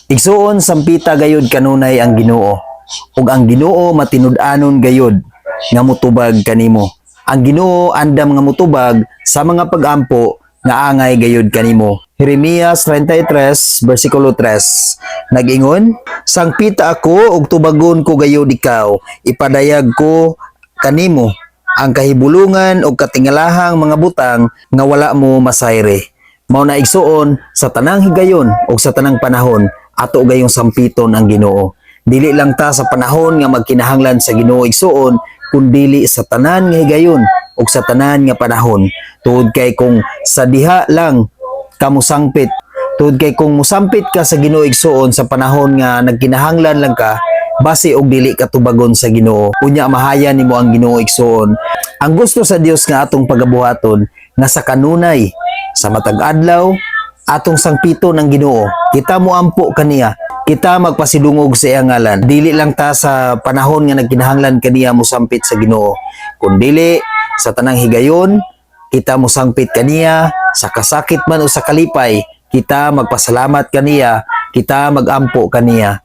Igsuon, sampita gayud kanunay ang Ginoo. Ug ang Ginoo matinud-anon gayud nga mutubag kanimo. Ang Ginoo andam nga mutubag sa mga pagampo nga angay gayud kanimo. Jeremias 33 versikulo 3. Nag-ingon, "Sangpita ako ug tubagon ko gayud ikaw. Ipadayag ko kanimo ang kahibulungan ug katingalahang mga butang nga wala mo masayre." Mao na, igsuon, sa tanang higayon ug sa tanang panahon, ato gayong sampiton ang Ginoo. Dili lang ta sa panahon nga magkinahanglan sa Ginoo, igsuon, kundili sa tanan nga higayon ug sa tanan nga panahon. Tungod kay kung sa diha lang ka musangpit, tungod kay kung musampit ka sa Ginoo, igsuon, sa panahon nga nagkinahanglan lang ka, basi og dili ka tubagon sa Ginoo. Unya mahaya nimo ang Ginoo, igsuon. Ang gusto sa Dios nga atong pagabuhaton nga sa kanunay, sa matag adlaw, atong sangpiton ang Ginoo. Kita mo ampo kaniya. Kita magpasidungog sa iyang ngalan. Dili lang ta sa panahon nga nagkinahanglan kaniya mosampit sa Ginoo, kundili sa tanang higayon kita mosangpit kaniya, sa kasakit man o sa kalipay, kita magpasalamat kaniya, kita magampo kaniya.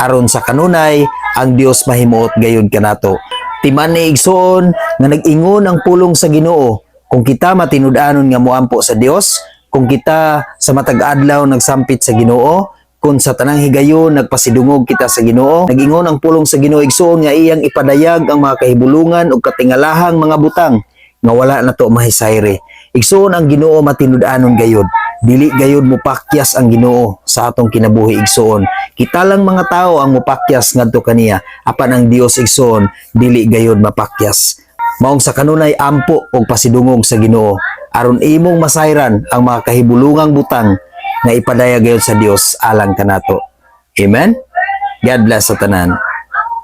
Aron sa kanunay ang Dios mahimuot gayud kanato. Timan ni, igsuon, nga nag-ingon ang pulong sa Ginoo, kung kita matinud-anon nga moampo sa Dios, kung kita sa matag adlaw nagsampit sa Ginoo, kung sa tanang higayon nagpasidungog kita sa Ginoo, nag-ingon ang pulong sa Ginoo, igsuon, nga iyang ipadayag ang mga kahibulungan ug katingalahang mga butang nga wala na to mahisayre. Igsuon, ang Ginoo matinud-anon gayud. Dili gayud mupakyas ang Ginoo sa atong kinabuhi, igsuon. Kita lang mga tao ang mupakyas ngadto kaniya, apan ang Dios, igsuon, dili gayud mapakyas. Maong sa kanunay, ampo og pasidungog sa Ginoo aron imong masayran ang mga kahibulungang butang nga ipadayag gayud sa Dios alang kanato. Amen. God bless sa tanan.